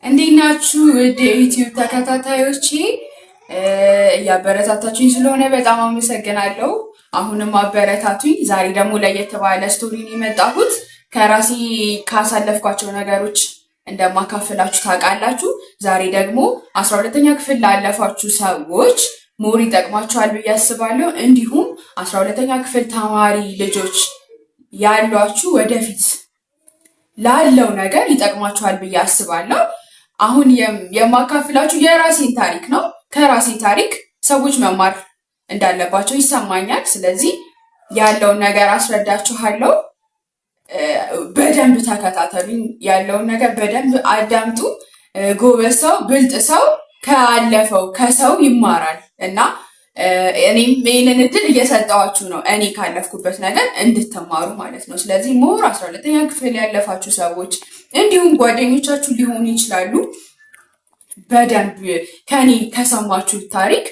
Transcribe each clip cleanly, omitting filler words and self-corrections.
እንዴት ናችሁ? ውድ የዩቲዩብ ተከታታዮቼ፣ እያበረታታችሁኝ ስለሆነ በጣም አመሰግናለሁ። አሁንም አበረታቱኝ። ዛሬ ደግሞ ለየት ባለ story ነው የመጣሁት። ከራሴ ካሳለፍኳቸው ነገሮች እንደማካፍላችሁ ታውቃላችሁ። ዛሬ ደግሞ 12ኛ ክፍል ላለፋችሁ ሰዎች more ይጠቅማችኋል ብዬ አስባለሁ። እንዲሁም 12ኛ ክፍል ተማሪ ልጆች ያሏችሁ ወደፊት ላለው ነገር ይጠቅማችኋል ብዬ አስባለሁ። አሁን የማካፍላችሁ የራሴን ታሪክ ነው። ከራሴ ታሪክ ሰዎች መማር እንዳለባቸው ይሰማኛል። ስለዚህ ያለውን ነገር አስረዳችኋለሁ። በደንብ ተከታተሉኝ። ያለውን ነገር በደንብ አዳምጡ። ጎበዝ ሰው፣ ብልጥ ሰው ካለፈው ከሰው ይማራል እና እኔም ይህንን እድል እየሰጠኋችሁ ነው፣ እኔ ካለፍኩበት ነገር እንድትማሩ ማለት ነው። ስለዚህ more 12ኛ ክፍል ያለፋችሁ ሰዎች እንዲሁም ጓደኞቻችሁ ሊሆኑ ይችላሉ። በደንብ ከኔ ከሰማችሁት ታሪክ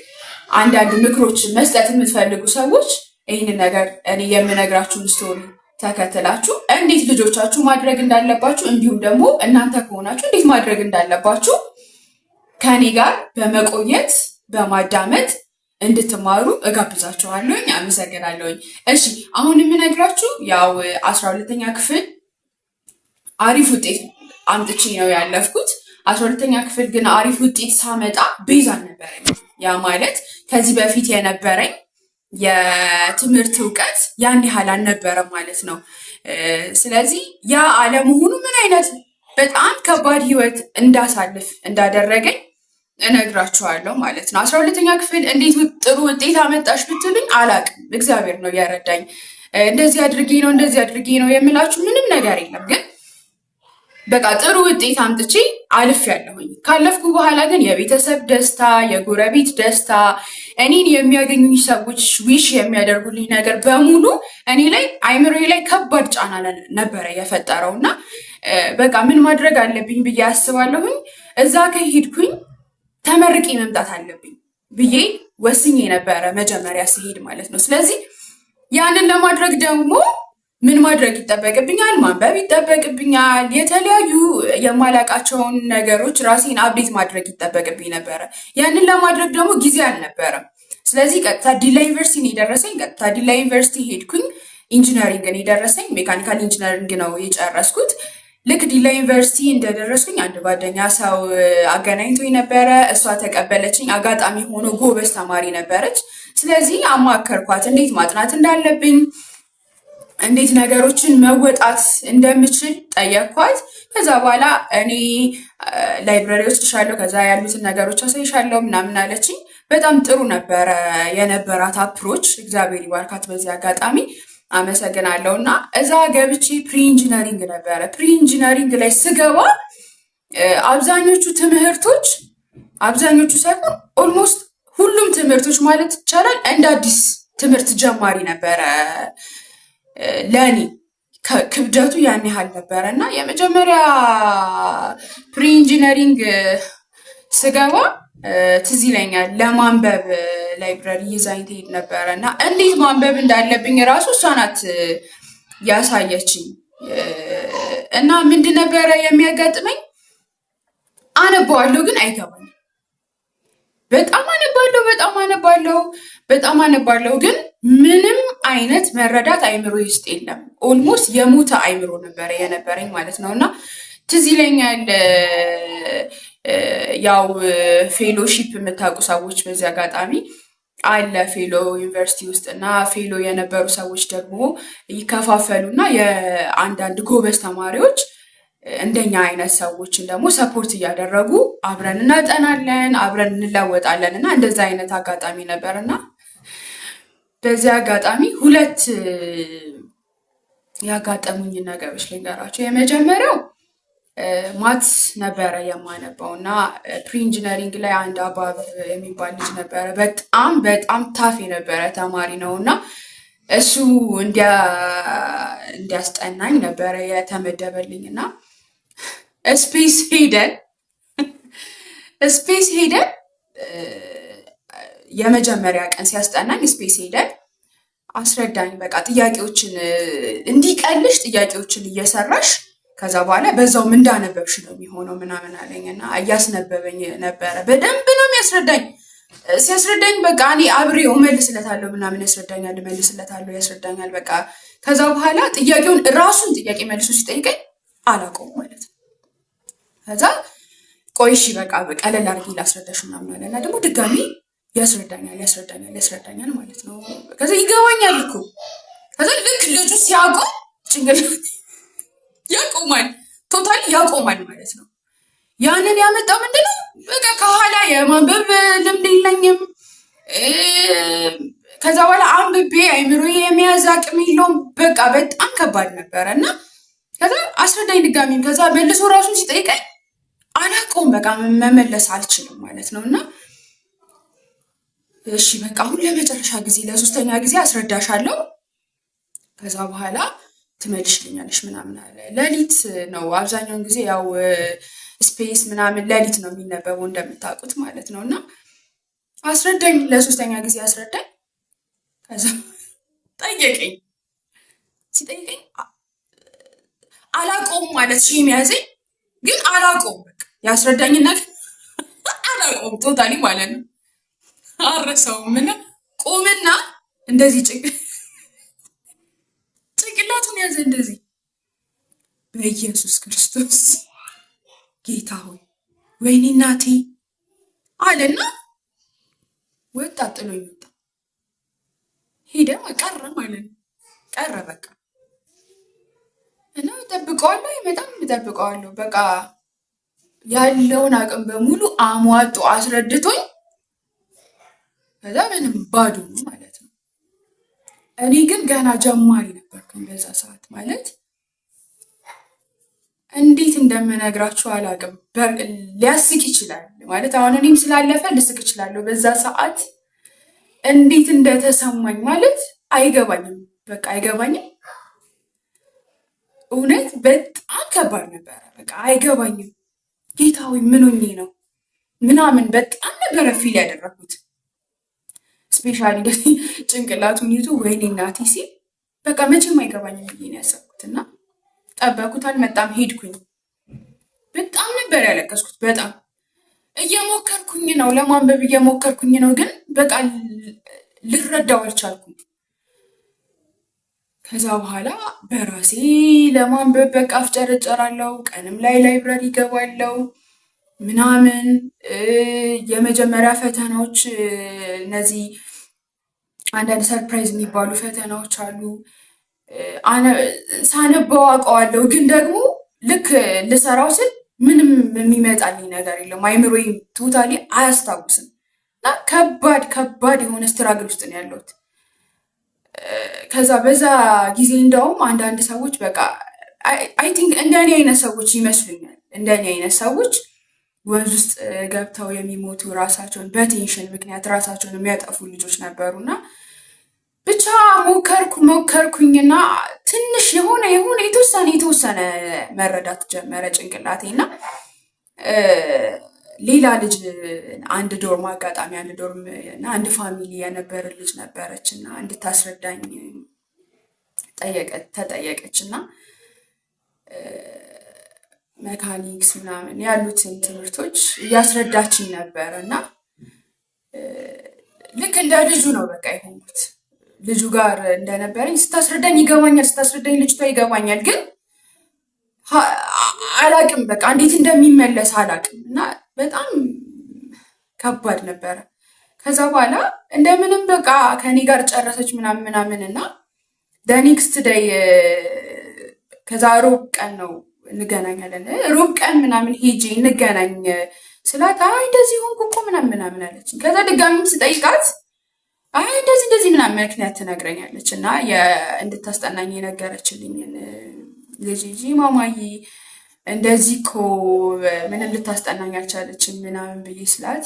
አንዳንድ ምክሮችን መስጠት የምትፈልጉ ሰዎች ይህንን ነገር እኔ የምነግራችሁን story ተከትላችሁ እንዴት ልጆቻችሁ ማድረግ እንዳለባችሁ እንዲሁም ደግሞ እናንተ ከሆናችሁ እንዴት ማድረግ እንዳለባችሁ ከኔ ጋር በመቆየት በማዳመጥ እንድትማሩ እጋብዛችኋለሁኝ። አመሰግናለሁኝ። እሺ፣ አሁን የምነግራችሁ ያው 12ኛ ክፍል አሪፍ ውጤት አምጥቼ ነው ያለፍኩት። 12ኛ ክፍል ግን አሪፍ ውጤት ሳመጣ base አልነበረኝ። ያ ማለት ከዚህ በፊት የነበረኝ የትምህርት እውቀት ያን ያህል አልነበረም ማለት ነው። ስለዚህ ያ አለመሆኑ ምን አይነት በጣም ከባድ ህይወት እንዳሳልፍ እንዳደረገኝ እነግራችኋለሁ ማለት ነው። 12ኛ ክፍል እንዴት ጥሩ ውጤት አመጣሽ ብትሉኝ አላቅም። እግዚአብሔር ነው ያረዳኝ። እንደዚህ አድርጌ ነው፣ እንደዚህ አድርጌ ነው የምላችሁ ምንም ነገር የለም። ግን በቃ ጥሩ ውጤት አምጥቼ አልፌያለሁኝ። ካለፍኩ በኋላ ግን የቤተሰብ ደስታ፣ የጎረቤት ደስታ፣ እኔን የሚያገኙኝ ሰዎች wish የሚያደርጉልኝ ነገር በሙሉ እኔ ላይ፣ አይምሮዬ ላይ ከባድ ጫና ነበረ የፈጠረው እና በቃ ምን ማድረግ አለብኝ ብዬ አስባለሁኝ። እዛ ከሄድኩኝ ተመርቄ መምጣት አለብኝ ብዬ ወስኜ ነበረ መጀመሪያ ስሄድ ማለት ነው። ስለዚህ ያንን ለማድረግ ደግሞ ምን ማድረግ ይጠበቅብኛል? ማንበብ ይጠበቅብኛል። የተለያዩ የማላቃቸውን ነገሮች ራሴን update ማድረግ ይጠበቅብኝ ነበረ። ያንን ለማድረግ ደግሞ ጊዜ አልነበረም። ስለዚህ ቀጥታ ዲላ ዩኒቨርሲቲ ነው የደረሰኝ። ቀጥታ ዲላ ዩኒቨርሲቲ ሄድኩኝ። Engineering ነው የደረሰኝ። Mechanical engineering ነው የጨረስኩት። ልክ ዲላ ዩኒቨርሲቲ እንደደረስኩኝ አንድ ጓደኛ ሰው አገናኝቶኝ ነበረ። እሷ ተቀበለችኝ። አጋጣሚ ሆኖ ጎበዝ ተማሪ ነበረች። ስለዚህ አማከርኳት እንዴት ማጥናት እንዳለብኝ፣ እንዴት ነገሮችን መወጣት እንደምችል ጠየቅኳት። ከዛ በኋላ እኔ library ወስድሻለሁ፣ ከዛ ያሉትን ነገሮች አሳይሻለሁ ምናምን አለችኝ። በጣም ጥሩ ነበረ የነበራት approach። እግዚአብሔር ይባርካት። በዚህ አጋጣሚ አመሰግናለሁ። እና እዛ ገብቼ pre engineering ነበረ። Pre engineering ላይ ስገባ አብዛኞቹ ትምህርቶች፣ አብዛኞቹ ሳይሆን almost ሁሉም ትምህርቶች ማለት ይቻላል እንደ አዲስ ትምህርት ጀማሪ ነበረ ለእኔ። ክብደቱ ያን ያህል ነበረ እና የመጀመሪያ pre engineering ስገባ ትዝ ይለኛል ለማንበብ library ይዛኝ ትሄድ ነበረ እና እንዴት ማንበብ እንዳለብኝ ራሱ እሷ ናት ያሳየችኝ። እና ምንድን ነበረ የሚያጋጥመኝ? አነባዋለሁ ግን አይገባኝም። በጣም አነባለሁ፣ በጣም አነባለሁ፣ በጣም አነባለሁ ግን ምንም አይነት መረዳት አይምሮ ውስጥ የለም። Almost የሞተ አይምሮ ነበረ የነበረኝ ማለት ነው። እና ትዝ ይለኛል ያው fellowship የምታውቁ ሰዎች በዚህ አጋጣሚ አለ fellow ዩኒቨርሲቲ ውስጥ እና fellow የነበሩ ሰዎች ደግሞ ይከፋፈሉ እና የአንዳንድ ጎበዝ ተማሪዎች እንደኛ አይነት ሰዎችን ደግሞ support እያደረጉ አብረን እናጠናለን፣ አብረን እንለወጣለን እና እንደዛ አይነት አጋጣሚ ነበር። እና በዚህ አጋጣሚ ሁለት ያጋጠሙኝ ነገሮች ልንገራችሁ። የመጀመሪያው maths ነበረ የማነባው እና pre engineering ላይ አንድ አባብ የሚባል ልጅ ነበረ። በጣም በጣም tough የነበረ ተማሪ ነው እና እሱ እንዲያስጠናኝ ነበረ የተመደበልኝ። እና space ሄደን የመጀመሪያ ቀን ሲያስጠናኝ space ሄደን አስረዳኝ። በቃ ጥያቄዎችን እንዲቀልሽ ጥያቄዎችን እየሰራሽ ከዛ በኋላ በዛውም እንዳነበብሽ ነው የሚሆነው ምናምን አለኝ እና እያስነበበኝ ነበረ። በደንብ ነው የሚያስረዳኝ። ሲያስረዳኝ በቃ እኔ አብሬው እመልስለታለሁ ምናምን፣ ያስረዳኛል፣ እመልስለታለሁ፣ ያስረዳኛል። በቃ ከዛ በኋላ ጥያቄውን ራሱን ጥያቄ መልሶ ሲጠይቀኝ አላውቀውም ማለት ነው። ከዛ ቆይ እሺ በቃ ቀለል አድርጌ ላስረዳሽ ምናምን አለ እና ደግሞ ድጋሚ ያስረዳኛል፣ ያስረዳኛል፣ ያስረዳኛል ማለት ነው። ከዛ ይገባኛል እኮ። ከዛ ልክ ልጁ ሲያቆም ጭንቅላት ያቆማል፣ totally ያቆማል ማለት ነው። ያንን ያመጣው ምንድነው? በቃ ከኋላ የማንበብ ልምድ የለኝም። ከዛ በኋላ አንብቤ አይምሮ የመያዝ አቅም የለውም። በቃ በጣም ከባድ ነበረ እና ከዛ አስረዳኝ ድጋሚም። ከዛ መልሶ ራሱን ሲጠይቀኝ አላውቀውም። በቃ መመለስ አልችልም ማለት ነው። እና እሺ በቃ አሁን ለመጨረሻ ጊዜ ለሶስተኛ ጊዜ አስረዳሻለሁ፣ ከዛ በኋላ ትመልሽልኛለሽ ምናምን አለ። ሌሊት ነው አብዛኛውን ጊዜ፣ ያው space ምናምን ሌሊት ነው የሚነበበው እንደምታውቁት ማለት ነው። እና አስረዳኝ፣ ለሶስተኛ ጊዜ አስረዳኝ። ከዛ ጠየቀኝ። ሲጠይቀኝ አላውቀውም ማለት shame ያዘኝ፣ ግን አላውቀውም። በቃ ያስረዳኝና አላውቀውም totally ማለት ነው። አረሰውም እና ቆምና እንደዚህ ጭንቅላቱን ያዘ እንደዚህ፣ በኢየሱስ ክርስቶስ ጌታ ሆይ ወይኔ እናቴ አለና ወጣ፣ ጥሎኝ ወጣ፣ ሄደ፣ ቀረ ማለት ነው። ቀረ በቃ። እና እጠብቀዋለሁ፣ በጣም እጠብቀዋለሁ። በቃ ያለውን አቅም በሙሉ አሟጦ አስረድቶኝ ከዛ ምንም ባዶ ነው ማለት ነው። እኔ ግን ገና ጀማሪ ነበርኩኝ በዛ ሰዓት፣ ማለት እንዴት እንደምነግራችሁ አላውቅም። ሊያስቅ ይችላል ማለት አሁን እኔም ስላለፈ ልስቅ እችላለሁ። በዛ ሰዓት እንዴት እንደተሰማኝ ማለት አይገባኝም። በቃ አይገባኝም። እውነት በጣም ከባድ ነበረ። በቃ አይገባኝም። ጌታ ሆይ ምን ሆኜ ነው ምናምን በጣም ነበረ feel ያደረኩት። Especially ጭንቅላቱን ይዞ ወይኔ እናቴ ሲል በቃ መቼም አይገባኝም ብዬ ነው ያሰብኩት እና ጠበኩት፣ አልመጣም፣ ሄድኩኝ። በጣም ነበር ያለቀስኩት። በጣም እየሞከርኩኝ ነው፣ ለማንበብ እየሞከርኩኝ ነው፣ ግን በቃ ልረዳው አልቻልኩም። ከዛ በኋላ በራሴ ለማንበብ በቃ አፍጨረጨራለሁ። ቀንም ላይ library ይገባለው ምናምን። የመጀመሪያ ፈተናዎች እነዚህ አንዳንድ surprise የሚባሉ ፈተናዎች አሉ። ሳነበው አውቀዋለሁ፣ ግን ደግሞ ልክ ልሰራው ስል ምንም የሚመጣልኝ ነገር የለም። አይምሮዬም totally አያስታውስም። እና ከባድ ከባድ የሆነ struggle ውስጥ ነው ያለሁት። ከዛ በዛ ጊዜ እንደውም አንዳንድ ሰዎች በቃ I think እንደኔ አይነት ሰዎች ይመስሉኛል፣ እንደኔ አይነት ሰዎች ወንዝ ውስጥ ገብተው የሚሞቱ፣ ራሳቸውን በ tension ምክንያት ራሳቸውን የሚያጠፉ ልጆች ነበሩና ብቻ ሞከርኩ ሞከርኩኝና ትንሽ የሆነ የሆነ የተወሰነ የተወሰነ መረዳት ጀመረ ጭንቅላቴ። እና ሌላ ልጅ አንድ dorm፣ አጋጣሚ አንድ dorm እና አንድ family የነበረ ልጅ ነበረች እና እንድታስረዳኝ ተጠየቀች እና mechanics ምናምን ያሉትን ትምህርቶች እያስረዳችኝ ነበረ እና ልክ እንደ ልጁ ነው በቃ የሆንኩት። ልጁ ጋር እንደነበረኝ ስታስረዳኝ ይገባኛል፣ ስታስረዳኝ ልጅቷ ይገባኛል፣ ግን አላቅም፣ በቃ እንዴት እንደሚመለስ አላቅም እና በጣም ከባድ ነበረ። ከዛ በኋላ እንደምንም በቃ ከኔ ጋር ጨረሰች ምናምን ምናምን እና next day፣ ከዛ ሮብ ቀን ነው እንገናኛለን፣ ሮብ ቀን ምናምን ሄጄ እንገናኝ ስላት አይ እንደዚህ ሆንኩ እኮ ምናምን ምናምን አለች። ከዛ ድጋሚም ስጠይቃት አይ እንደዚህ እንደዚህ ምናምን ምክንያት ትነግረኛለች እና እንድታስጠናኝ የነገረችልኝን ልጅ ይዤ ማማዬ እንደዚህ እኮ ምንም ልታስጠናኝ አልቻለችም ምናምን ብዬ ስላት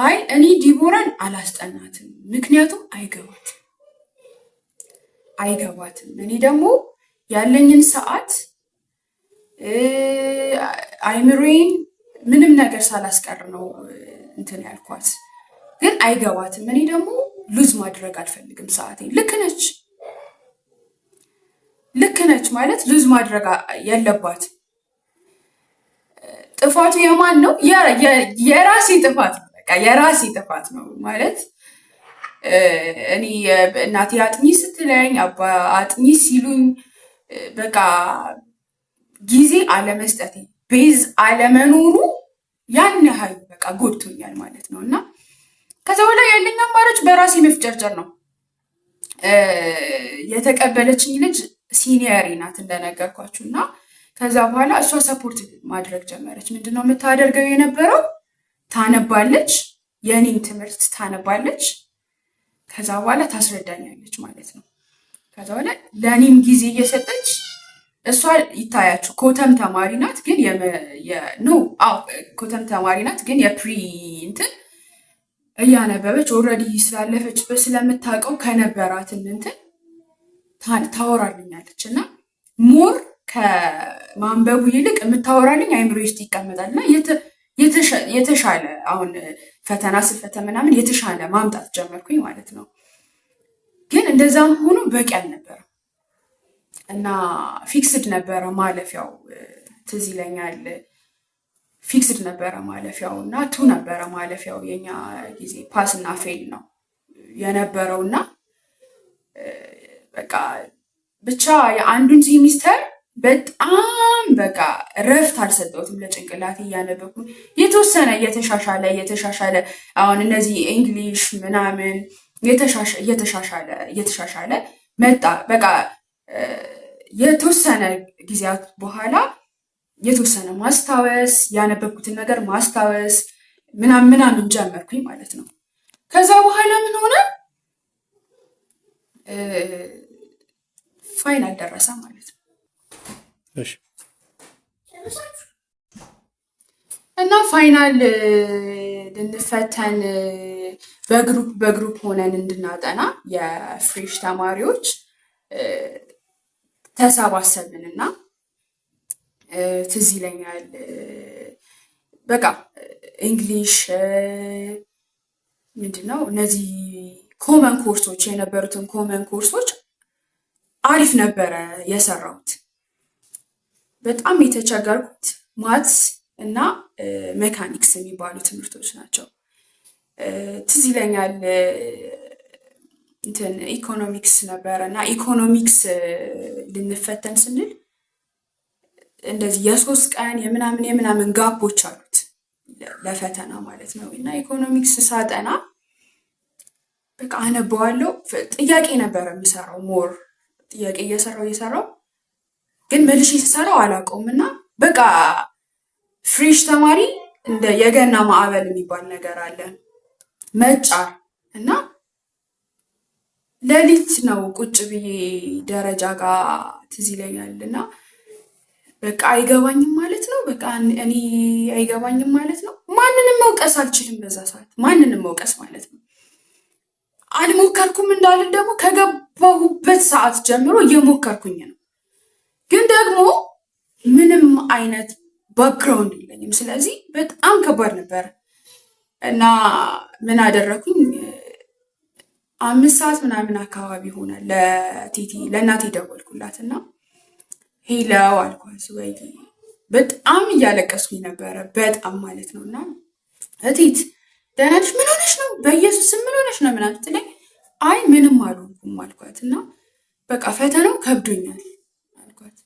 አይ እኔ ዲቦራን አላስጠናትም፣ ምክንያቱም አይገባትም አይገባትም። እኔ ደግሞ ያለኝን ሰዓት አይምሮዬን ምንም ነገር ሳላስቀር ነው እንትን ያልኳት፣ ግን አይገባትም። እኔ ደግሞ lose ማድረግ አልፈልግም ሰዓቴን። ልክ ነች፣ ልክ ነች። ማለት lose ማድረግ የለባትም። ጥፋቱ የማን ነው? የራሴ ጥፋት ነው። በቃ የራሴ ጥፋት ነው ማለት እኔ እናቴ አጥኚ ስትለኝ፣ አባ አጥኚ ሲሉኝ በቃ ጊዜ አለመስጠቴ፣ base አለመኖሩ ያን ያህል በቃ ጎድቶኛል ማለት ነው። እና ከዛ በኋላ ያለኝ አማራጭ በራሴ መፍጨርጨር ነው። የተቀበለችኝ ልጅ senior ኤ ናት እንደነገርኳችሁ፣ እና ከዛ በኋላ እሷ support ማድረግ ጀመረች። ምንድነው የምታደርገው የነበረው? ታነባለች፣ የኔን ትምህርት ታነባለች። ከዛ በኋላ ታስረዳኛለች ማለት ነው። ከዛ በኋላ ለእኔም ጊዜ እየሰጠች፣ እሷ ይታያችሁ COTM ተማሪ ናት፣ ግን no፣ አዎ COTM ተማሪ ናት፣ ግን የ pre እንትን እያነበበች already ስላለፈችበት ስለምታውቀው ከነበራትን እንትን ታወራልኛለች እና more ከማንበቡ ይልቅ የምታወራልኝ አይምሮ ውስጥ ይቀመጣል እና የተሻለ አሁን ፈተና ስፈተ ምናምን የተሻለ ማምጣት ጀመርኩኝ ማለት ነው። ግን እንደዛም ሆኖ በቂ አልነበረም እና fixed ነበረ ማለፊያው፣ ትዝ ይለኛል። Fixed ነበረ ማለፊያው እና two ነበረ ማለፊያው። የኛ ጊዜ pass እና fail ነው የነበረው። እና በቃ ብቻ የአንዱን ሴሚስተር በጣም በቃ እረፍት አልሰጠሁትም ለጭንቅላቴ፣ እያነበብኩ የተወሰነ እየተሻሻለ እየተሻሻለ፣ አሁን እነዚህ English ምናምን እየተሻሻለ እየተሻሻለ መጣ። በቃ የተወሰነ ጊዜያት በኋላ የተወሰነ ማስታወስ፣ ያነበብኩትን ነገር ማስታወስ ምናምን ምናምን ጀመርኩኝ ማለት ነው። ከዛ በኋላ ምን ሆነ? Final ደረሰ ማለት ነው። እና final ልንፈተን በ group በ group ሆነን እንድናጠና የ fresh ተማሪዎች ተሰባሰብን እና ትዝ ይለኛል፣ በቃ English፣ ምንድነው እነዚህ common ኮርሶች የነበሩትን common ኮርሶች አሪፍ ነበረ የሰራሁት። በጣም የተቸገርኩት maths እና mechanics የሚባሉ ትምህርቶች ናቸው። ትዝ ይለኛል፣ እንትን ኢኮኖሚክስ ነበረ እና ኢኮኖሚክስ ልንፈተን ስንል እንደዚህ የ3 ቀን የምናምን የምናምን gap ኦች አሉት ለፈተና ማለት ነው። እና ኢኮኖሚክስ ሳጠና በቃ አነበዋለሁ። ጥያቄ ነበረ የምሰራው፣ more ጥያቄ እየሰራው እየሰራው ግን መልሼ ስሰራው አላውቀውም። እና በቃ fresh ተማሪ እንደ የገና ማዕበል የሚባል ነገር አለ፣ መጫር። እና ሌሊት ነው ቁጭ ብዬ ደረጃ ጋር፣ ትዝ ይለኛል፣ እና በቃ አይገባኝም ማለት ነው። በቃ እኔ አይገባኝም ማለት ነው። ማንንም መውቀስ አልችልም በዛ ሰዓት፣ ማንንም መውቀስ ማለት ነው። አልሞከርኩም እንዳልን ደግሞ ከገባሁበት ሰዓት ጀምሮ እየሞከርኩኝ ነው። ግን ደግሞ ምንም አይነት background የለኝም። ስለዚህ በጣም ከባድ ነበር እና ምን አደረኩኝ? 5 ሰዓት ምናምን አካባቢ ሆነ፣ ለቴቲ ለእናቴ ደወልኩላት እና hello አልኳት። ወይ በጣም እያለቀስኩኝ ነበረ፣ በጣም ማለት ነው። እና እቴት ደህና ነሽ? ምን ሆነሽ ነው? በኢየሱስ ምን ሆነሽ ነው? ምናምን ስትለኝ አይ ምንም አልሆንኩም አልኳት እና በቃ ፈተናው ከብዶኛል አልኳት።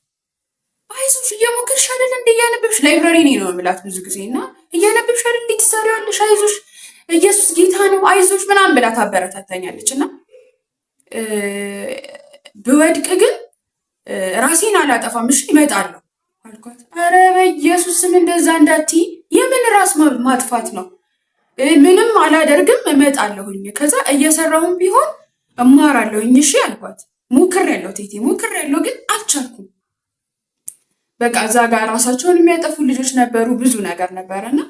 አይዞሽ፣ እየሞከርሽ አይደል እንደ እያነበብሽ፣ library ነኝ ነው የምላት ብዙ ጊዜ፣ እና እያነበብሽ አይደል እንዴ ትሰሪዋለሽ? አይዞሽ፣ ኢየሱስ ጌታ ነው፣ አይዞሽ ምናምን ብላ ታበረታታኛለች። እና ብወድቅ ግን ራሴን አላጠፋም፣ እሺ እመጣለሁ አልኳት። ኧረ በኢየሱስ ስም እንደዛ እንዳትዪ፣ የምን ራስ ማጥፋት ነው? ምንም አላደርግም፣ እመጣለሁኝ። ከዛ እየሰራሁም ቢሆን እማራለሁኝ። እሺ አልኳት። ሞክሬያለሁ ቴቴ፣ ሞክሬያለሁ፣ ግን አልቻልኩም። በቃ እዛ ጋር ራሳቸውን የሚያጠፉ ልጆች ነበሩ፣ ብዙ ነገር ነበረ እና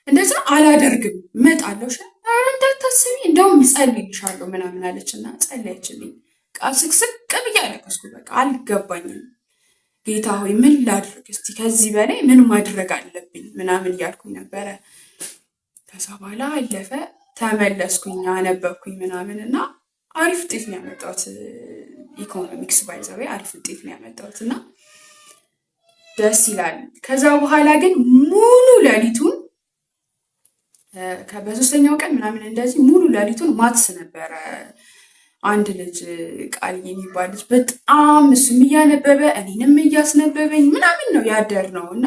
እንደዛ አላደርግም፣ እመጣለሁ። ኧረ እንዳታስቢ፣ እንደውም እጸልይልሻለሁ ምናምን አለች እና ጸለየችልኝ። ስቅስቅ ብዬ አለቀስኩ። በቃ አልገባኝም። ጌታ ሆይ ምን ላድርግ እስቲ፣ ከዚህ በላይ ምን ማድረግ አለብኝ ምናምን እያልኩኝ ነበረ። ከዛ በኋላ አለፈ። ተመለስኩኝ፣ አነበብኩኝ ምናምን እና አሪፍ ውጤት ነው ያመጣሁት። Economics by the way አሪፍ ውጤት ነው ያመጣሁት እና ደስ ይላል። ከዛ በኋላ ግን ሙሉ ሌሊቱን በሶስተኛው ቀን ምናምን እንደዚህ ሙሉ ሌሊቱን maths ነበረ። አንድ ልጅ ቃል የሚባል ልጅ በጣም እሱም እያነበበ እኔንም እያስነበበኝ ምናምን ነው ያደር ነው እና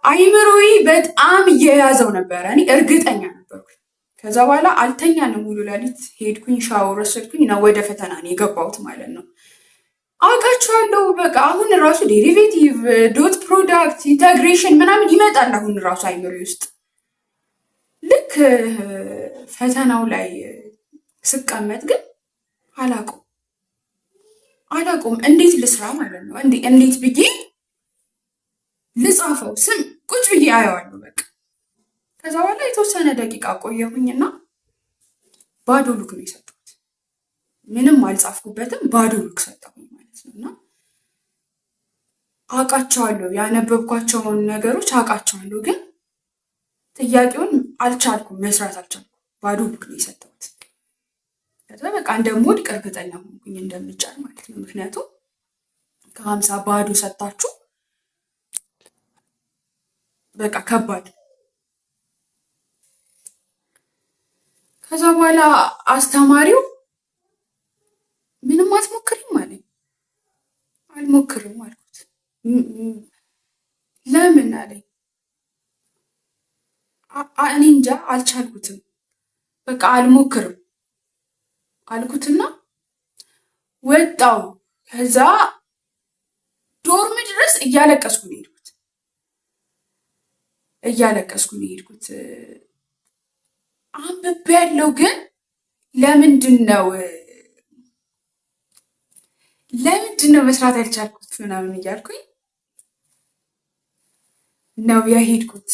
አይምሮዬ በጣም እየያዘው ነበረ። እኔ እርግጠኛ ነበርኩኝ። ከዛ በኋላ አልተኛንም ሙሉ ሌሊት። ሄድኩኝ፣ ሻወር ወሰድኩኝ እና ወደ ፈተና ነው የገባሁት ማለት ነው። አውቃቸዋለሁ በቃ አሁን ራሱ derivative፣ dot product፣ integration ምናምን ይመጣል አሁን ራሱ አይምሮዬ ውስጥ። ልክ ፈተናው ላይ ስቀመጥ ግን አላውቀውም አላውቀውም እንዴት ልስራ ማለት ነው። እንዴት ብዬ ልጻፈው ስም ቁጭ ብዬ አየዋለሁ በቃ። ከዛ በኋላ የተወሰነ ደቂቃ ቆየሁኝና ባዶ look ነው የሰጠሁት። ምንም አልጻፍኩበትም፣ ባዶ look ሰጠሁኝ ማለት ነው። እና አውቃቸዋለሁ፣ ያነበብኳቸውን ነገሮች አውቃቸዋለሁ፣ ግን ጥያቄውን አልቻልኩም፣ መስራት አልቻልኩም። ባዶ look ነው የሰጠሁት። ከዛ በቃ እንደምወድቅ እርግጠኛ ሆንኩኝ እንደምጫል ማለት ነው። ምክንያቱም ከ50 ባዶ ሰጣችሁ በቃ ከባድ። ከዛ በኋላ አስተማሪው ምንም አትሞክሪም አለኝ። አልሞክርም አልኩት። ለምን አለኝ። እኔ እንጃ አልቻልኩትም፣ በቃ አልሞክርም አልኩትና ወጣው። ከዛ dorm ድረስ እያለቀስኩ ነው የሄድኩት፣ እያለቀስኩ ነው የሄድኩት። አንብቤያለሁ ግን ለምንድን ነው መስራት ያልቻልኩት ምናምን እያልኩኝ ነው የሄድኩት።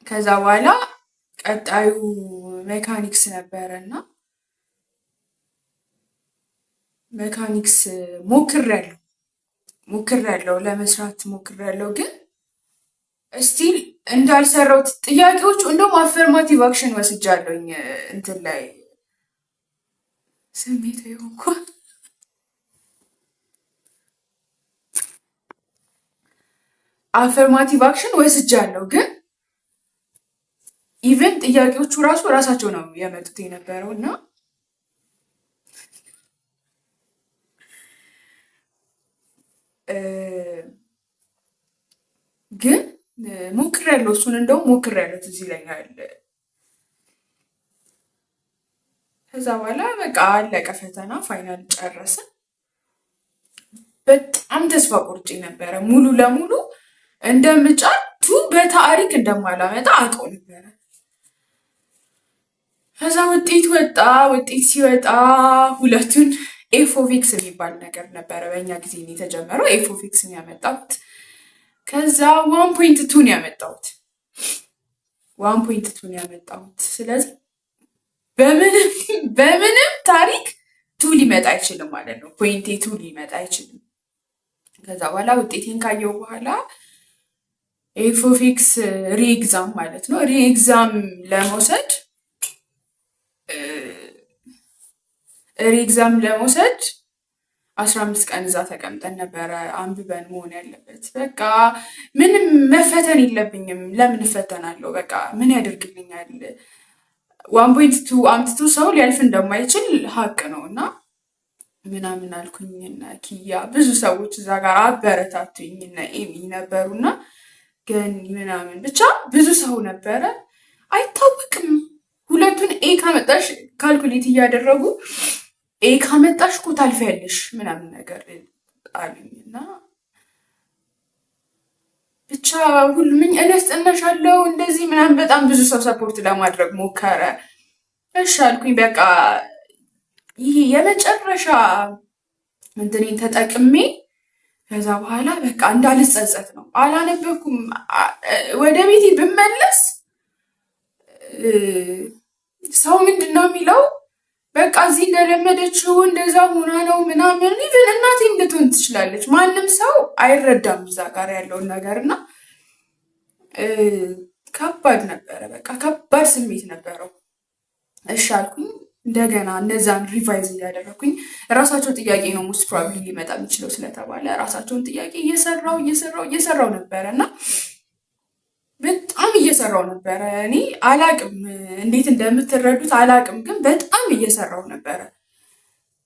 ከዛ በኋላ ቀጣዩ mechanics ነበረ እና mechanics ሞክሬያለሁ ለመስራት ሞክሬያለሁ፣ ግን still እንዳልሰራሁት ጥያቄዎቹ እንደውም affirmative action ወስጃለሁኝ እንትን ላይ ስሜት ሆንኩ። Affirmative action ወስጃለሁ፣ ግን even ጥያቄዎቹ ራሱ ራሳቸው ነው የመጡት የነበረው እና ግን ሞክሬያለሁ። እሱን እንደውም ሞክሬያለሁ ትዝ ይለኛል። ከዛ በኋላ በቃ አለቀ ፈተና፣ final ጨረስን። በጣም ተስፋ ቆርጬ ነበረ። ሙሉ ለሙሉ እንደምጫል two በታሪክ እንደማላመጣ አውቀው ነበረ። ከዛ ውጤት ወጣ። ውጤት ሲወጣ ሁለቱን f of x የሚባል ነገር ነበረ በእኛ ጊዜ የተጀመረው። f of x ን ያመጣሁት ከዛ 1.2 ነው ያመጣሁት። 1.2 ነው ያመጣሁት። ስለዚህ በምንም ታሪክ two ሊመጣ አይችልም ማለት ነው። Point two ሊመጣ አይችልም። ከዛ በኋላ ውጤቴን ካየው በኋላ f of x re-exam ማለት ነው። Re-exam ለመውሰድ re-exam ለመውሰድ 15 ቀን እዛ ተቀምጠን ነበረ አንብበን መሆን ያለበት። በቃ ምንም መፈተን የለብኝም። ለምን እፈተናለሁ? በቃ ምን ያደርግልኛል? 1.2 አምጥቶ ሰው ሊያልፍ እንደማይችል ሀቅ ነው እና ምናምን አልኩኝና ኪያ ብዙ ሰዎች እዛ ጋር አበረታቱኝ እና ኤሚ ነበሩና ገኒ ምናምን ብቻ ብዙ ሰው ነበረ። አይታወቅም። ሁለቱን A ካመጣሽ calculate እያደረጉ A ካመጣሽ እኮ ታልፊያለሽ ምናምን ነገር አሉኝ እና ብቻ ሁሉም እኔ አስጠናሻለሁ እንደዚህ ምናምን በጣም ብዙ ሰው support ለማድረግ ሞከረ። እሺ አልኩኝ። በቃ ይሄ የመጨረሻ እንትኔን ተጠቅሜ ከዛ በኋላ በቃ እንዳልጸጸት ነው። አላነበብኩም። ወደ ቤቴ ብመለስ ሰው ምንድን ነው የሚለው? በቃ እዚህ እንደለመደችው እንደዛ ሆና ነው ምናምን። Even እናቴም ልትሆን ትችላለች። ማንም ሰው አይረዳም እዛ ጋር ያለውን ነገር እና ከባድ ነበረ። በቃ ከባድ ስሜት ነበረው። እሺ አልኩኝ። እንደገና እነዛን revise እያደረኩኝ ራሳቸው ጥያቄ ነው most probably ሊመጣ የሚችለው ስለተባለ ራሳቸውን ጥያቄ እየሰራው እየሰራው እየሰራው ነበረ እና በጣም እየሰራው ነበረ። እኔ አላቅም እንዴት እንደምትረዱት አላቅም፣ ግን በጣም እየሰራው ነበረ።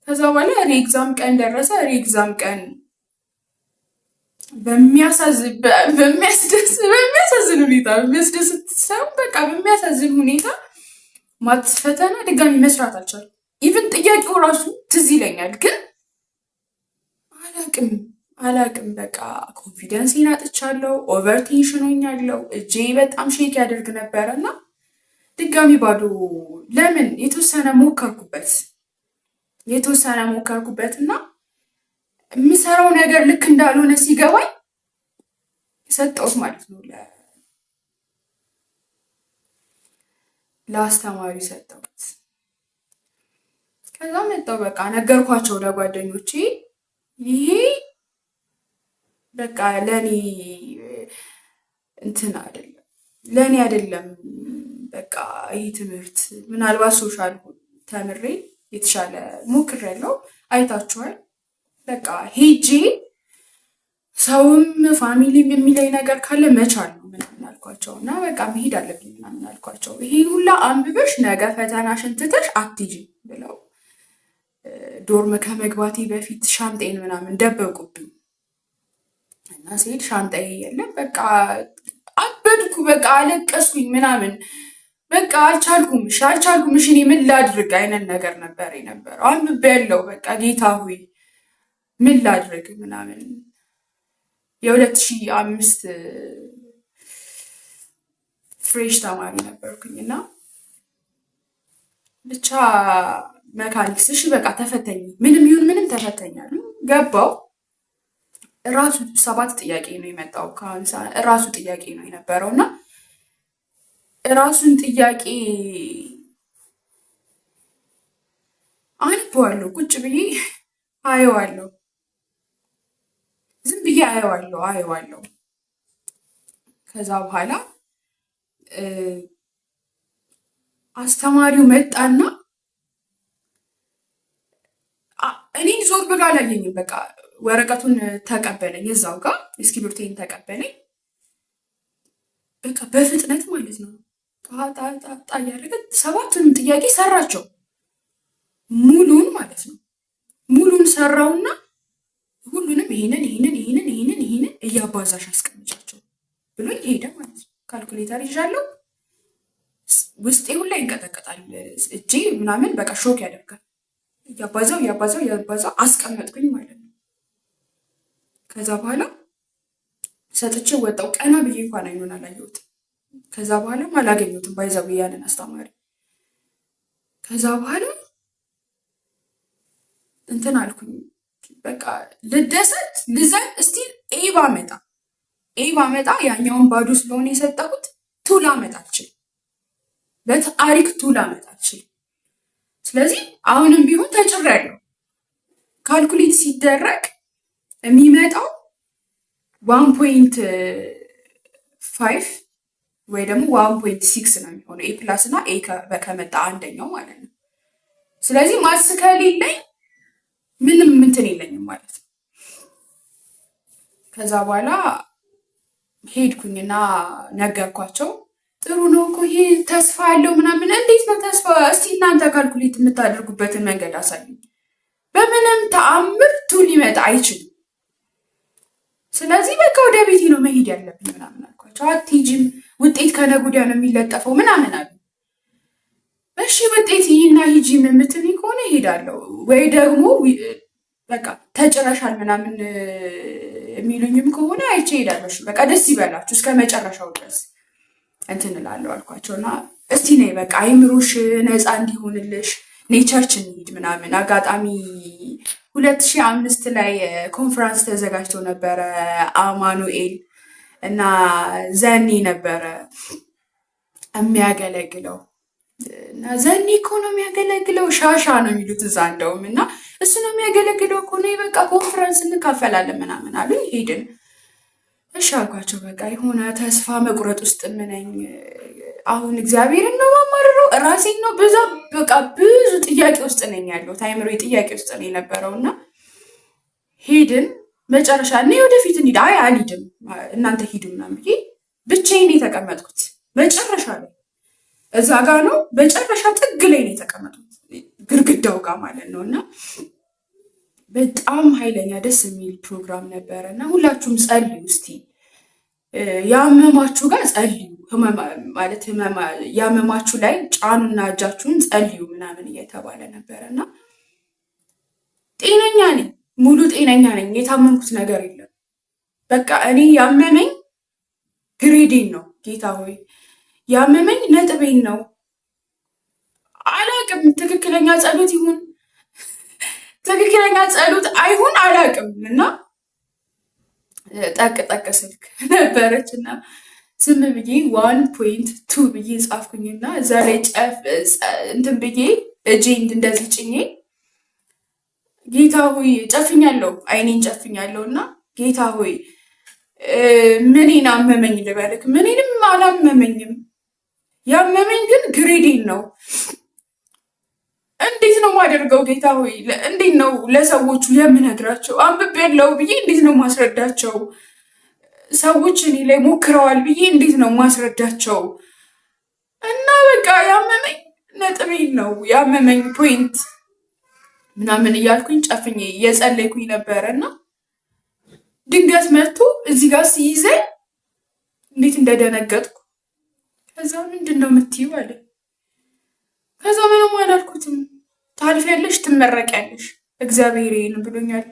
ከዛ በኋላ re-exam ቀን ደረሰ። Re-exam ቀን በሚያሳዝን ሁኔታ፣ በሚያስደስት ሳይሆን በቃ በሚያሳዝን ሁኔታ maths ፈተና ድጋሚ መስራት አልቻልኩም። Even ጥያቄው ራሱ ትዝ ይለኛል፣ ግን አላቅም አላቅም በቃ confidence ኤን አጥቻለሁ። Over tension ሆኛለሁ። እጄ በጣም shake ያደርግ ነበረ እና ድጋሚ ባዶ ለምን የተወሰነ ሞከርኩበት እና የምሰራው ነገር ልክ እንዳልሆነ ሲገባኝ ሰጠሁት ማለት ነው። ለአስተማሪ ሰጠሁት። ከዛ መጣሁ፣ በቃ ነገርኳቸው ለጓደኞቼ፣ ይሄ በቃ ለእኔ እንትን አይደለም፣ ለእኔ አይደለም። በቃ ይህ ትምህርት ምናልባት social ተምሬ የተሻለ ሞክሬያለሁ፣ አይታችኋል። በቃ ሄጄ ሰውም family ም የሚለኝ ነገር ካለ መቻል ነው ምናምን አልኳቸው እና በቃ መሄድ አለብኝ ምናምን አልኳቸው። ይሄን ሁላ አንብበሽ ነገ ፈተናሽን ትተሽ አትሂጂም ብለው dorm ከመግባቴ በፊት ሻንጣዬን ምናምን ደበቁብኝ እና ስሄድ ሻንጣዬ የለም። በቃ አበድኩ። በቃ አለቀስኩኝ ምናምን፣ በቃ አልቻልኩም። እሺ አልቻልኩም። እሺ እኔ ምን ላድርግ አይነት ነገር ነበር የነበረው። አንብቤያለሁ። በቃ ጌታ ሆይ ምን ላድርግ ምናምን። የ2005 fresh ተማሪ ነበርኩኝ እና ብቻ mechanics እሺ በቃ ተፈተኝ፣ ምንም ይሁን ምንም ተፈተኛሉ። ገባው፣ እራሱ ሰባት ጥያቄ ነው የመጣው፣ ከ50 እራሱ ጥያቄ ነው የነበረው እና እራሱን ጥያቄ አነበዋለሁ፣ ቁጭ ብዬ አየዋለሁ፣ ዝም ብዬ አየዋለሁ አየዋለሁ። ከዛ በኋላ አስተማሪው መጣና እኔን ዞር ብሎ አላየኝም። በቃ ወረቀቱን ተቀበለኝ፣ እዛው ጋር እስክሪብቶዬን ተቀበለኝ። በቃ በፍጥነት ማለት ነው ጣ እያደረገ ሰባቱንም ጥያቄ ሰራቸው፣ ሙሉን ማለት ነው። ሙሉን ሰራውና ሁሉንም ይሄንን ይሄንን ይሄንን ይሄንን ይሄንን እያባዛሽ አስቀምጫቸው ብሎኝ ሄደ ማለት ነው። ካልኩሌተር ይዣለሁ። ውስጤ ሁላ ይንቀጠቀጣል፣ እጄ ምናምን በቃ shock ያደርጋል። እያባዛው እያባዛው እያባዛው አስቀመጥኩኝ ማለት ነው። ከዛ በኋላ ሰጥቼ ወጣው። ቀና ብዬ እንኳን አይኑን አላየሁትም። ከዛ በኋላም አላገኘሁትም by the way ያንን አስተማሪ። ከዛ በኋላ እንትን አልኩኝ፣ በቃ ልደሰት ልዘን እስቲ A ባመጣ ያኛውን ባዶ ስለሆነ የሰጠሁት two ላመጣ አልችልም። በታሪክ two ላመጣ አልችልም። ስለዚህ አሁንም ቢሆን ተጭሬያለሁ። Calculate ሲደረግ የሚመጣው 1.5 ወይ ደግሞ 1.6 ነው የሚሆነው፣ A plus እና A ከመጣ አንደኛው ማለት ነው። ስለዚህ maths ከሌለኝ ምንም እንትን የለኝም ማለት ነው። ከዛ በኋላ ሄድኩኝና ነገርኳቸው። ጥሩ ነው እኮ ይሄ፣ ተስፋ ያለው ምናምን። እንዴት ነው ተስፋ? እስቲ እናንተ calculate የምታደርጉበትን መንገድ አሳዩኝ። በምንም ተአምር two ሊመጣ አይችልም። ስለዚህ በቃ ወደ ቤቴ ነው መሄድ ያለብኝ ምናምን አልኳቸው። አትሄጂም፣ ውጤት ከነገ ወዲያ ነው የሚለጠፈው ምናምን አሉ። እሺ ውጤት ይህና ሂጂም የምትሉኝ ከሆነ እሄዳለሁ፣ ወይ ደግሞ በቃ ተጭረሻል ምናምን የሚሉኝም ከሆነ አይቼ እሄዳለሁ። እሺ በቃ ደስ ይበላችሁ፣ እስከ መጨረሻው ድረስ እንትን እላለሁ አልኳቸው እና እስቲ ነይ በቃ አይምሮሽ ነፃ እንዲሆንልሽ ነይ church እንሂድ ምናምን። አጋጣሚ 2005 ላይ ኮንፈረንስ ተዘጋጅቶ ነበረ አማኑኤል እና ዘኒ ነበረ የሚያገለግለው። እና ዘኒ እኮ ነው የሚያገለግለው፣ ሻሻ ነው የሚሉት እዛ እንደውም፣ እና እሱ ነው የሚያገለግለው እኮ ነው፣ በቃ ኮንፈረንስ እንካፈላለን ምናምን አሉኝ። ሄድን። እሺ አልኳቸው። በቃ የሆነ ተስፋ መቁረጥ ውስጥ ምነኝ አሁን እግዚአብሔርን ነው ማማርረው ራሴን ነው በዛ በቃ ብዙ ጥያቄ ውስጥ ነኝ ያለሁት፣ አይምሮ ጥያቄ ውስጥ ነው የነበረው። እና ሄድን። መጨረሻ እኔ ወደፊት እንሂድ፣ አይ አልሄድም፣ እናንተ ሂዱ ምናምን ብዬ ብቻዬን የተቀመጥኩት መጨረሻ ላይ እዛ ጋ ነው። መጨረሻ ጥግ ላይ ነው የተቀመጡት፣ ግድግዳው ጋር ማለት ነው። እና በጣም ኃይለኛ ደስ የሚል ፕሮግራም ነበረ። እና ሁላችሁም ጸልዩ እስቲ፣ ያመማችሁ ጋር ጸልዩ ማለት ያመማችሁ ላይ ጫኑና እጃችሁን ጸልዩ ምናምን እየተባለ ነበረ። እና ጤነኛ ነኝ፣ ሙሉ ጤነኛ ነኝ። የታመምኩት ነገር የለም። በቃ እኔ ያመመኝ grade ኤን ነው። ጌታ ሆይ ያመመኝ ነጥቤን ነው። አላቅም፣ ትክክለኛ ጸሎት ይሁን ትክክለኛ ጸሎት አይሁን አላቅም። እና ጠቅ ጠቅ ስልክ ነበረች እና ዝም ብዬ 1.2 ብዬ ጻፍኩኝና እዛ ላይ ጨፍ እንትን ብዬ እጄን እንደዚህ ጭኜ ጌታ ሆይ ጨፍኛለሁ፣ አይኔን ጨፍኛለሁ እና ጌታ ሆይ ምኔን አመመኝ ልበልክ? ምኔንም አላመመኝም። ያመመኝ ግን grade ኤን ነው። እንዴት ነው ማደርገው? ጌታ ሆይ እንዴት ነው ለሰዎቹ የምነግራቸው? አንብቤያለሁ ብዬ እንዴት ነው ማስረዳቸው? ሰዎች እኔ ላይ ሞክረዋል ብዬ እንዴት ነው ማስረዳቸው? እና በቃ ያመመኝ ነጥቤን ነው ያመመኝ point ምናምን እያልኩኝ ጨፍኜ እየጸለይኩኝ ነበረ። እና ድንገት መጥቶ እዚህ ጋር ሲይዘኝ እንዴት እንደደነገጥኩ። ከዛ ምንድን ነው የምትይው አለ። ከዛ ምንም አላልኩትም። ታልፊያለሽ፣ ትመረቂያለሽ፣ እግዚአብሔር ይሄን ብሎኛል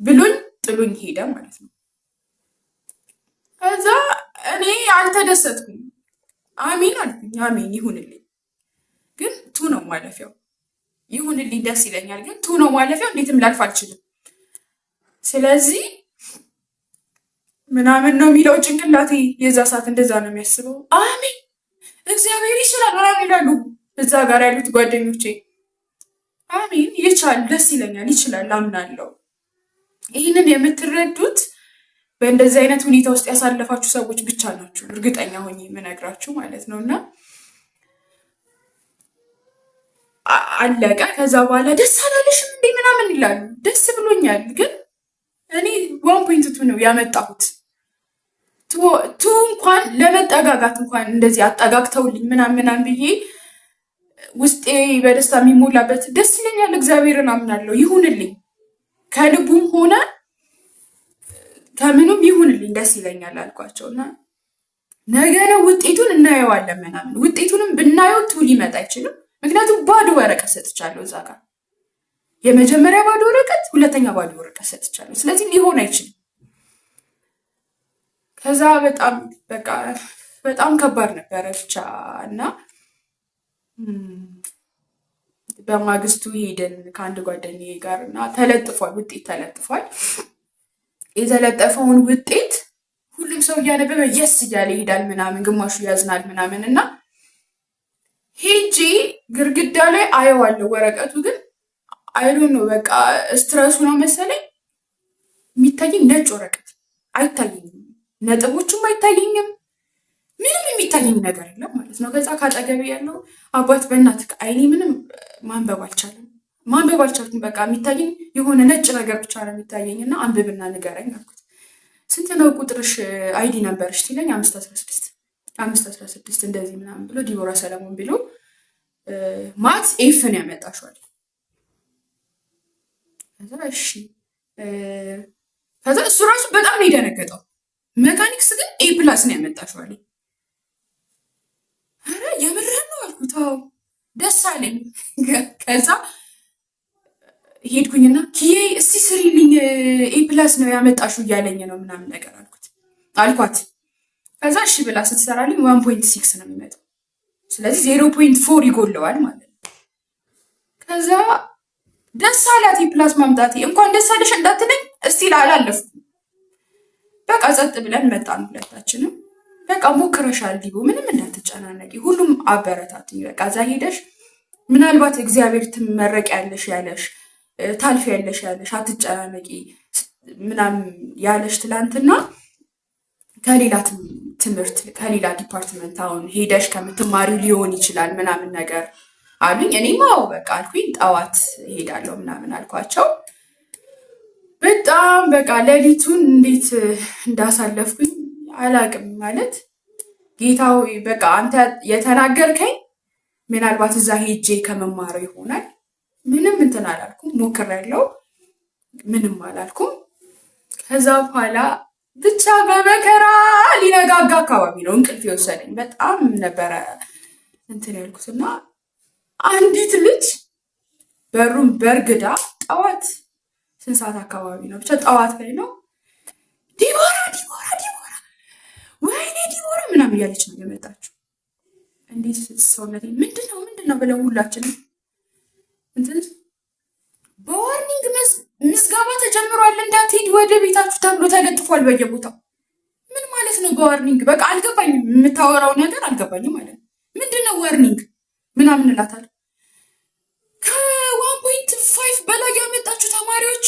ብሎኝ ጥሎኝ ሄደ ማለት ነው። ከዛ እኔ አልተደሰትኩም። አሜን አልኩኝ። አሜን ይሁንልኝ፣ ግን 2 ነው ማለፊያው። ይሁንልኝ ደስ ይለኛል፣ ግን 2 ነው ማለፊያው። እንዴትም ላልፍ አልችልም። ስለዚህ ምናምን ነው የሚለው ጭንቅላቴ። የዛ ሰዓት እንደዛ ነው የሚያስበው። አሜን እግዚአብሔር ይችላል ምናምን ይላሉ እዛ ጋር ያሉት ጓደኞቼ። አሜን ይቻል፣ ደስ ይለኛል፣ ይችላል፣ አምናለሁ። ይህንን የምትረዱት በእንደዚህ አይነት ሁኔታ ውስጥ ያሳለፋችሁ ሰዎች ብቻ ናችሁ፣ እርግጠኛ ሆኜ የምነግራችሁ ማለት ነው። እና አለቀ። ከዛ በኋላ ደስ አላለሽም እንዴ ምናምን ይላሉ። ደስ ብሎኛል፣ ግን እኔ 1.2 ነው ያመጣሁት። 2 እንኳን ለመጠጋጋት እንኳን እንደዚህ አጠጋግተውልኝ ምናምን ምናምን ብዬ ውስጤ በደስታ የሚሞላበት ደስ ይለኛል። እግዚአብሔርን አምናለሁ፣ ይሁንልኝ፣ ከልቡም ሆነ ከምኑም ይሁንልኝ፣ ደስ ይለኛል አልኳቸው። እና ነገ ነው ውጤቱን እናየዋለን ምናምን። ውጤቱንም ብናየው 2 ሊመጣ አይችልም። ምክንያቱም ባዶ ወረቀት ሰጥቻለሁ እዛ ጋር፣ የመጀመሪያ ባዶ ወረቀት፣ ሁለተኛ ባዶ ወረቀት ሰጥቻለሁ። ስለዚህ ሊሆን አይችልም። ከዛ በጣም በቃ በጣም ከባድ ነበረ ብቻ። እና በማግስቱ ሄደን ከአንድ ጓደኛዬ ጋር እና ተለጥፏል፣ ውጤት ተለጥፏል። የተለጠፈውን ውጤት ሁሉም ሰው እያነበበ yes እያለ ይሄዳል ምናምን፣ ግማሹ ያዝናል ምናምን። እና ሄጄ ግርግዳ ላይ አየዋለሁ። ወረቀቱ ግን I don't know፣ በቃ stress ኡ ነው መሰለኝ የሚታየኝ ነጭ ወረቀት አይታየኝም፣ ነጥቦቹም አይታየኝም፣ ምንም የሚታየኝ ነገር የለም ማለት ነው። ከዛ ካጠገቤ ያለው አባት በእናትህ አይኔ ምንም ማንበብ አልቻለም፣ ማንበብ አልቻልኩም። በቃ የሚታየኝ የሆነ ነጭ ነገር ብቻ ነው የሚታየኝ እና አንብብና ንገረኝ አልኩት። ስንት ነው ቁጥርሽ ID number ሽ ሲለኝ 516 516 እንደዚህ ምናምን ብሎ ዲቦራ ሰለሞን ብሎ math F ነው ያመጣሽዋል። ከዛ እሺ፣ ከዛ እሱ ራሱ በጣም ነው የደነገጠው። Mechanics ግን A plus ነው ያመጣሽዋል። ኧረ የምርህን ነው አልኩት። አዎ ደስ አለኝ። ከዛ ሄድኩኝና ኪዬ እስቲ ስሪልኝ A plus ነው ያመጣሽው እያለኝ ነው ምናምን ነገር አልኩት አልኳት። ከዛ እሺ ብላ ስትሰራልኝ 1.6 ነው የሚመጣው። ስለዚህ 0.4 ይጎለዋል ማለት ነው። ከዛ ደስ አላት A plus ማምጣቴ። እንኳን ደስ አለሽ እንዳትለኝ እስቲል አላለፍኩም። በቃ ጸጥ ብለን መጣን ሁለታችንም። በቃ ሞክረሻል ዲቦ፣ ምንም እንዳትጨናነቂ። ሁሉም አበረታትኝ። በቃ እዛ ሄደሽ ምናልባት እግዚአብሔር ትመረቂያለሽ ያለሽ፣ ታልፊያለሽ ያለሽ፣ አትጨናነቂ ምናምን ያለሽ ትላንትና ከሌላ ትምህርት ከሌላ department አሁን ሄደሽ ከምትማሪው ሊሆን ይችላል ምናምን ነገር አሉኝ። እኔም አዎ በቃ አልኩኝ። ጠዋት እሄዳለሁ ምናምን አልኳቸው። በጣም በቃ ሌሊቱን እንዴት እንዳሳለፍኩኝ አላቅም። ማለት ጌታ ሆይ በቃ አንተ የተናገርከኝ ምናልባት እዛ ሄጄ ከመማረው ይሆናል። ምንም እንትን አላልኩም፣ ሞክሬያለሁ፣ ምንም አላልኩም። ከዛ በኋላ ብቻ በመከራ ሊነጋጋ አካባቢ ነው እንቅልፍ የወሰደኝ። በጣም ነበረ እንትን ያልኩት እና አንዲት ልጅ በሩን በርግዳ ጠዋት ስንት ሰዓት አካባቢ ነው ብቻ ጠዋት ላይ ነው፣ ዲቦራ ዲቦራ ዲቦራ ወይኔ ዲቦራ ምናምን እያለች ነው የመጣችው። እንዴት ሰውነቴ ምንድን ነው ምንድን ነው ብለው ሁላችንም እንትን በ warning ምዝገባ ተጀምሯል እንዳትሄድ ወደ ቤታችሁ ተብሎ ተለጥፏል በየቦታው። ምን ማለት ነው በ warning? በቃ አልገባኝም፣ የምታወራው ነገር አልገባኝም ማለት ነው። ምንድን ነው warning ምናምን እላታለሁ። ከ 1.5 በላይ ያመጣችሁ ተማሪዎች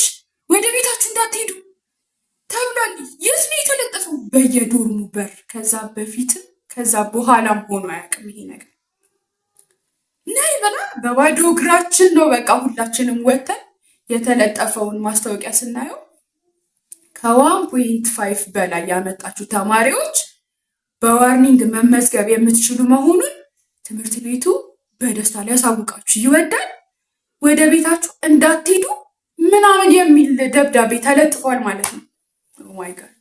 ወደ ቤታችሁ እንዳትሄዱ ተብሏል። የት ነው የተለጠፈው? በየ dorm ኡ በር። ከዛ በፊትም ከዛ በኋላም ሆኖ አያውቅም ይሄ ነገር። ነይ ብላ በባዶ እግራችን ነው በቃ ሁላችንም ወተን የተለጠፈውን ማስታወቂያ ስናየው ከ 1.5 በላይ ያመጣችሁ ተማሪዎች በ warning መመዝገብ የምትችሉ መሆኑን ትምህርት ቤቱ በደስታ ሊያሳውቃችሁ ይወዳል። ወደ ቤታችሁ እንዳትሄዱ ምናምን የሚል ደብዳቤ ተለጥፏል ማለት ነው። Oh my God፣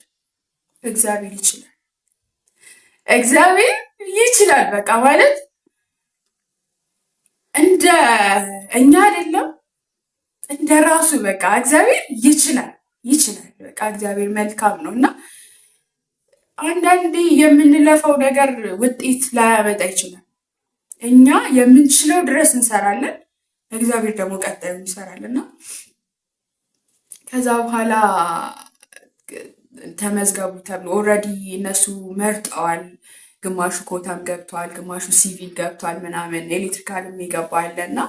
እግዚአብሔር ይችላል፣ እግዚአብሔር ይችላል። በቃ ማለት እንደ እኛ አይደለም፣ እንደ ራሱ በቃ እግዚአብሔር ይችላል፣ ይችላል። በቃ እግዚአብሔር መልካም ነው እና አንዳንዴ የምንለፋው ነገር ውጤት ላያመጣ ይችላል። እኛ የምንችለው ድረስ እንሰራለን፣ እግዚአብሔር ደግሞ ቀጣዩን ይሰራል። እና ከዛ በኋላ ተመዝገቡ ተብሎ already እነሱ መርጠዋል። ግማሹ ኮተም ገብቷል፣ ግማሹ ሲቪል ገብቷል፣ ምናምን electrical ም የገባ አለ እና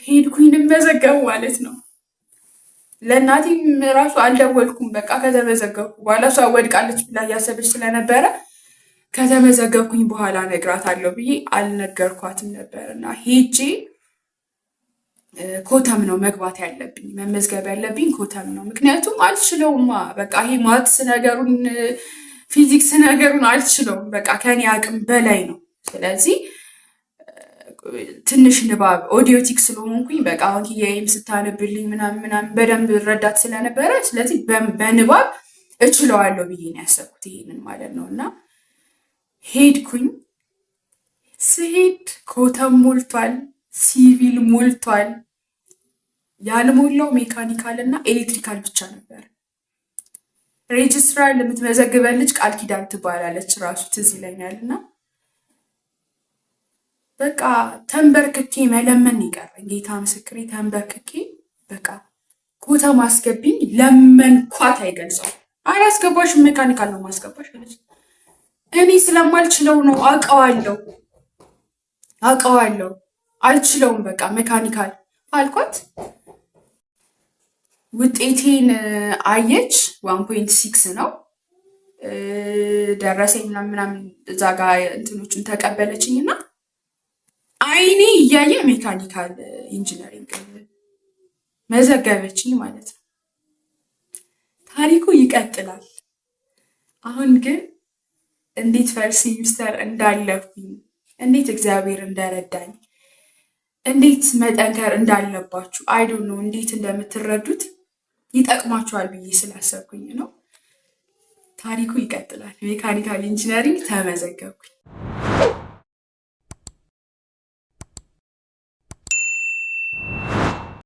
ሄድኩኝ ልመዘገብ ማለት ነው። ለእናቴም ራሱ አልደወልኩም። በቃ ከተመዘገብኩ በኋላ እሷ ወድቃለች ብላ እያሰበች ስለነበረ ከተመዘገብኩኝ በኋላ እነግራታለሁ ብዬ አልነገርኳትም ነበር። እና ሄጄ ኮተም ነው መግባት ያለብኝ፣ መመዝገብ ያለብኝ ኮተም ነው። ምክንያቱም አልችለውማ፣ በቃ ይሄ maths ነገሩን ፊዚክስ ነገሩን አልችለውም። በቃ ከኔ አቅም በላይ ነው። ስለዚህ ትንሽ ንባብ audiotic ስለሆንኩኝ በቃ አሁን ኪያዬም ስታነብልኝ ምናምን ምናምን በደንብ ረዳት ስለነበረ ስለዚህ በንባብ እችለዋለሁ ብዬ ነው ያሰብኩት ይሄንን ማለት ነው። እና ሄድኩኝ። ስሄድ ኮተም ሞልቷል፣ ሲቪል ሞልቷል። ያልሞላው mechanical እና electrical ብቻ ነበር። ሬጅስትራር የምትመዘግበን ልጅ ቃል ኪዳን ትባላለች፣ ራሱ ትዝ ይለኛል። እና በቃ ተንበርክኬ መለመን ይቀረኝ፣ ጌታ ምስክሬ፣ ተንበርክኬ በቃ ኮተም አስገቢኝ ለመንኳት። አይገልጸው፣ አላስገባሽም፣ mechanical ነው ማስገባሽ አለች። እኔ ስለማልችለው ነው፣ አውቀዋለሁ አውቀዋለሁ፣ አልችለውም፣ በቃ mechanical አልኳት። ውጤቴን አየች፣ 1.6 ነው ደረሰኝ ምናምን ምናምን እዛ ጋ እንትኖችን ተቀበለችኝ እና አይኔ እያየ mechanical engineering መዘገበችኝ ማለት ነው። ታሪኩ ይቀጥላል። አሁን ግን እንዴት first semester እንዳለፍኩኝ፣ እንዴት እግዚአብሔር እንደረዳኝ፣ እንዴት መጠንከር እንዳለባችሁ፣ I don't know እንዴት እንደምትረዱት፣ ይጠቅማችኋል ብዬ ስላሰብኩኝ ነው። ታሪኩ ይቀጥላል። Mechanical engineering ተመዘገብኩኝ።